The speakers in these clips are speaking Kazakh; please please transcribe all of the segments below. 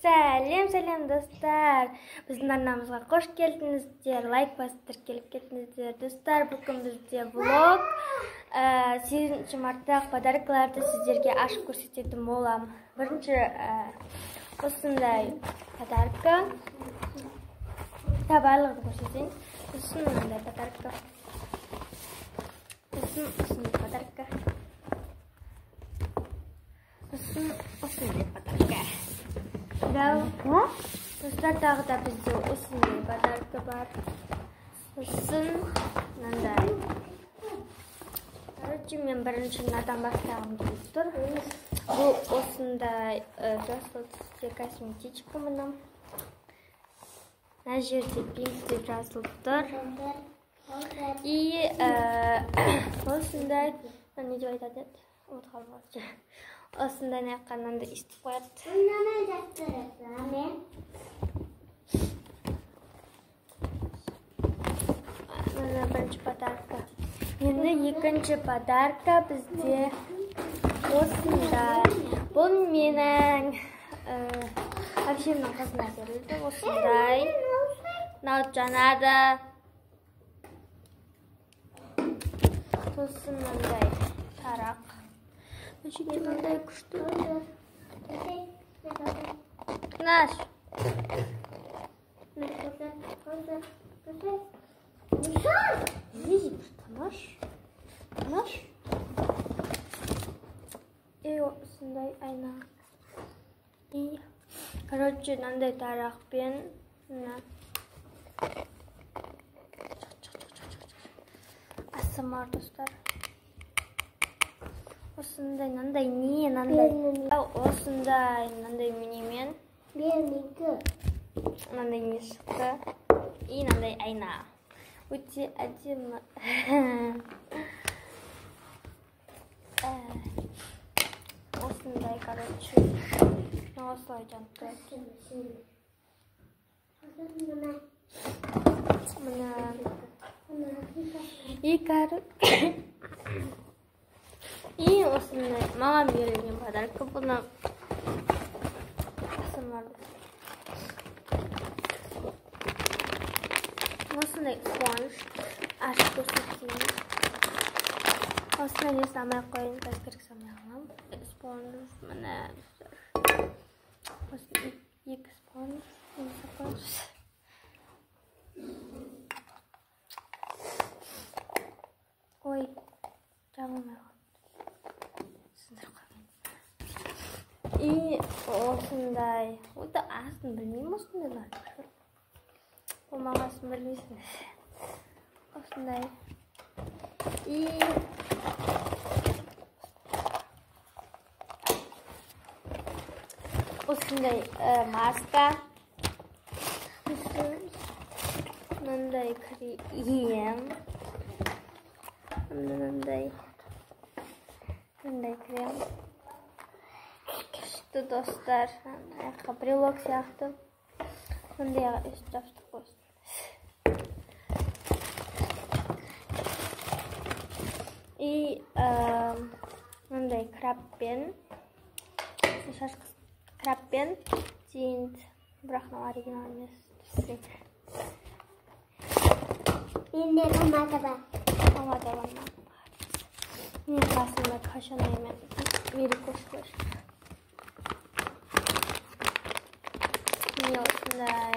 Сәлем, сәлем достар. Біздің арнамызға қош келдіңіздер. Лайк басып тіркеліп кеттіңіздер. Достар, бүгін бізде влог. 8 марттағы подаркаларды сіздерге ашып көрсететін боламын. Бірінші осындай подарка. Барлығын көрсетейін. Сосын мынандай подарка. Сосын осындай подарка. Сосын осындай подарка. Достар, тағы да бізде осындай подарка бар. Сосын мынандай. Короче, мен бірінші мынадан бастағым келіп тұр. Бұл осындай жасыл түсте косметичка мына. Мына жерде пинк деп жазылып тұр. И осындай, не деп айтады еді? Ұмытып қалдым. Осындай мынандай естіп қояды. Мына бірінші подарка. Енді екінші подарка бізде осындай. Бұл менің әпшемнің қызына берілді. Осындай. Мынау жанады. Сосын мынандай тарақ. Мына мынандай күшті. Наш. Наш. Наш. И осындай айна. И, короче, мынандай тарақпен мына асмр достар. Осындай мынандай не, мынандай осындай мынандай немен мынандай не шықты. И мынандай айна. Өте әдемі. Осындай, короче, осылай жанып тұрады. Мына. И, короче, и осындай маған берілген подарка. Бұны осындай спонж ашып көрсетейін. Осындай несін алмай ақ қояйын, қазір керек салмай қаламын. Спонж міне, осындай екі спонж, спонж. Ой, жабылмай қалды. Сындырып қалған. И осындай, өте астын білмеймін осындайлар. Болмағасын білмейсің. Осындай. И осындай маска. Мынандай крем. Мынандай крем. Күшті, достар. Аяққа брелок сияқты. Мындайға өстіп жабыстырып қойсын. И мындай крабпен, шаш крабпен тинт, бірақ мынау оригинал емес. Менде помада бар. Помада бар ма? Менің қасымда Кашанай мен Мерикош бар. Міне осындай.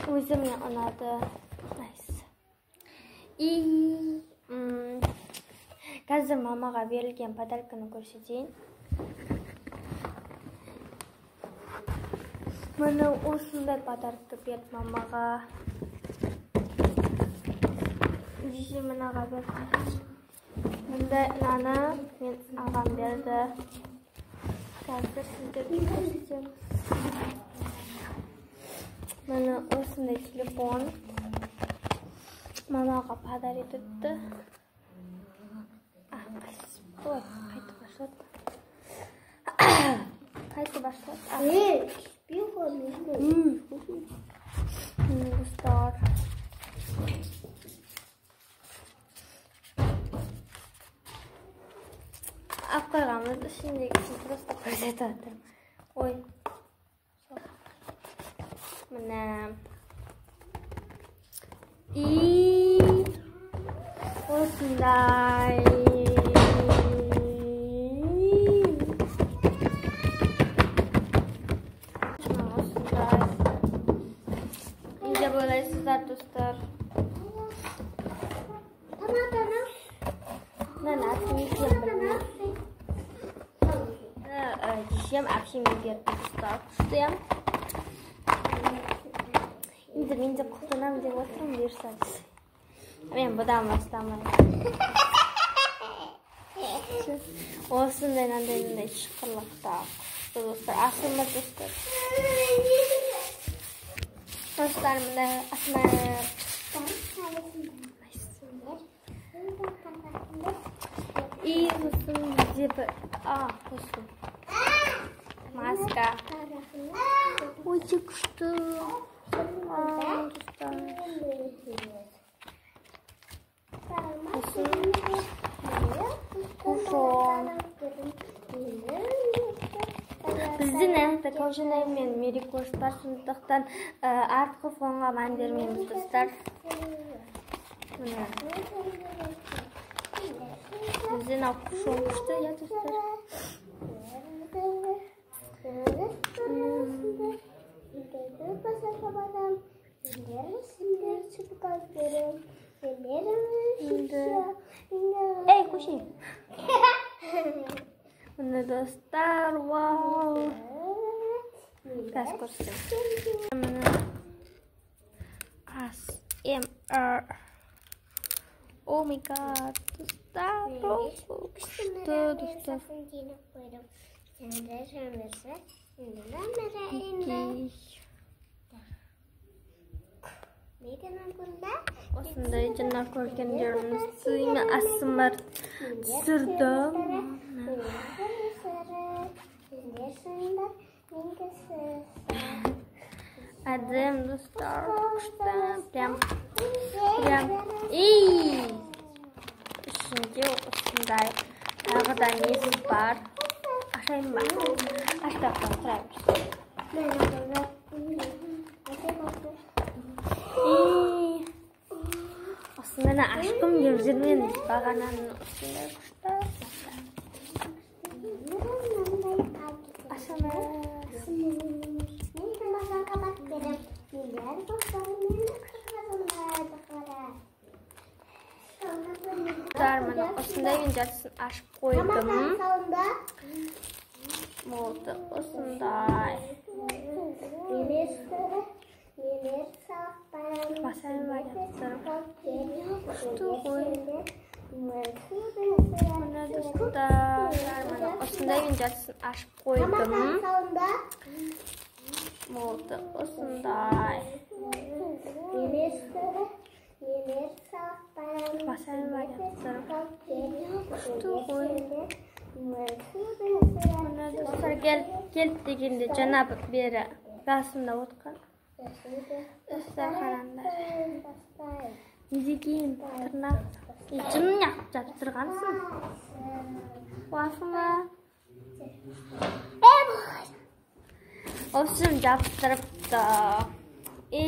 Өзіме ұнады. Найс. И қазір мамаға берілген подарканы көрсетейін. Міне осындай подарка берді мамаға. Десе мынаға берді. Мындай мынаны мен ағам берді. Қазір сіздерге көрсетемін. Міне осындай телефон мамаға подарить етті. Ой, қайтып ашылады. Қайтып ашылады. Достар. Алып қойғанбыз, ішіндегісін просто көрсетіп жатырмын. Ой. Міне. И осындай. Осындай. Не деп ойлайсыздар, достар? Мынаның аты не екенін білмеймін. Жешем әпшеме берді, достар. Күшті, иә? Енді мен де қолданамын деп отырмын, бұйырса. Мен бұдан бастамаймын. Осындай мынандай шықырлықта күшті, достар. Асылма, достар. Достар, мындай асылма. И сосын бізде бір сосын маска. Өте күшті. Достар. Сосын кушон. Бізде мына Каушанай мен Мерикош бар, сондықтан артқы фонға мән бермейміз, достар. Міне. Бізде мынау кушон күшті, иә, достар? Ей, көше. Міне, достар, вау. Қазір көрсетемін. Міне. ASMR. Oh my god, достар, күшті, достар. Осындай жаңа көргендеріңіз мен ASMR түсірдім. Әдем, достар, күшті, прям, прям, ішінде осындай тағы да несі бар. Ашайын ба? Ашпай ақ қояйын, тұра. Осындайны ашқым келіп жүр мен бағананың осындай күшті. Ашамыз. Достар, міне осындай мен жартысын ашып қойдым. Болды, осындай. Басайын ба, достар? Күшті ғой. Міне, достар, міне осындай мен жартысын ашып қойдым. Болды, осындай. Басайын ба, достар? Күшті ғой. Міне, достар, келіп дегенде жаңа бері басымда отқан. Достар, қараңдар. Не деген тырнақ. Жынын неғып жабыстырғансың? Уафыма. Общем, жабыстырыпты. И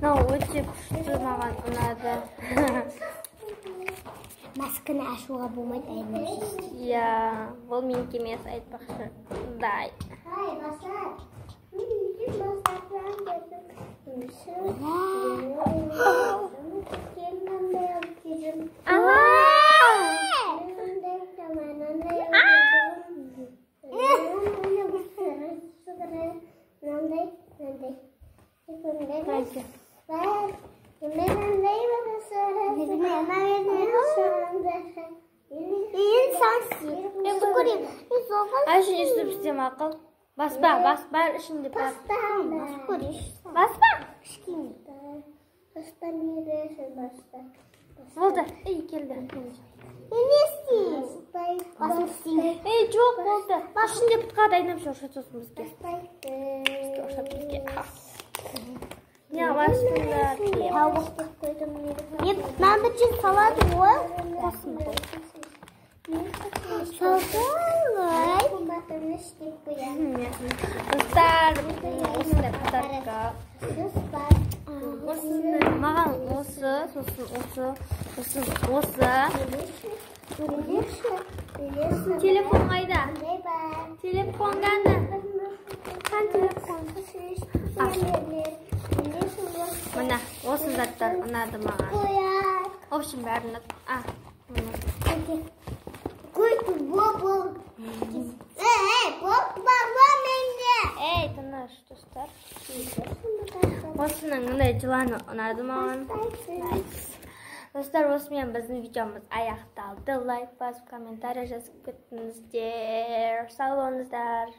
мынау өте күшті, маған ұнады. Масканы ашуға болмайды, айнасыз. Иә, бұл менікі емес, айтпақшы. Дай. Айшын, үстіп істе мақұл. Баспа, баспа, ішінде бар. Баспа. Болды, ей, келді. Ей, жоқ, болды. Ішінде бұтқа дайындап жүр, сосын бізге. Бізге ұқсап бізге. Не аласыңдар? Маған бір жер салады ғой. Қосын ғой. Салды. Достар, осындай подарка. Осындай маған осы, сосын осы, сосын осы. Телефон қайда? Телефон қане? Қан телефон? Міне, осы заттар ұнады маған. В общем, бәрі ұнады. А, міне. Эй, бар ғой менде. Ей, тыныш, достар. Осының мындай жыланы ұнады маған. Достар, осымен біздің видеомыз аяқталды. Лайк басып, комментарий жазып кеттіңіздер. Сау болыңыздар.